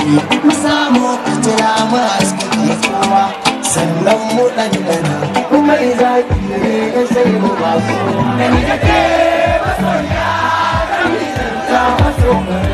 Mu samu fitila mu haskaka kowa, sannan mu ɗanɗana mai zaki ne, sai mu ba kowa. Da ni da ke masoya, ta maso.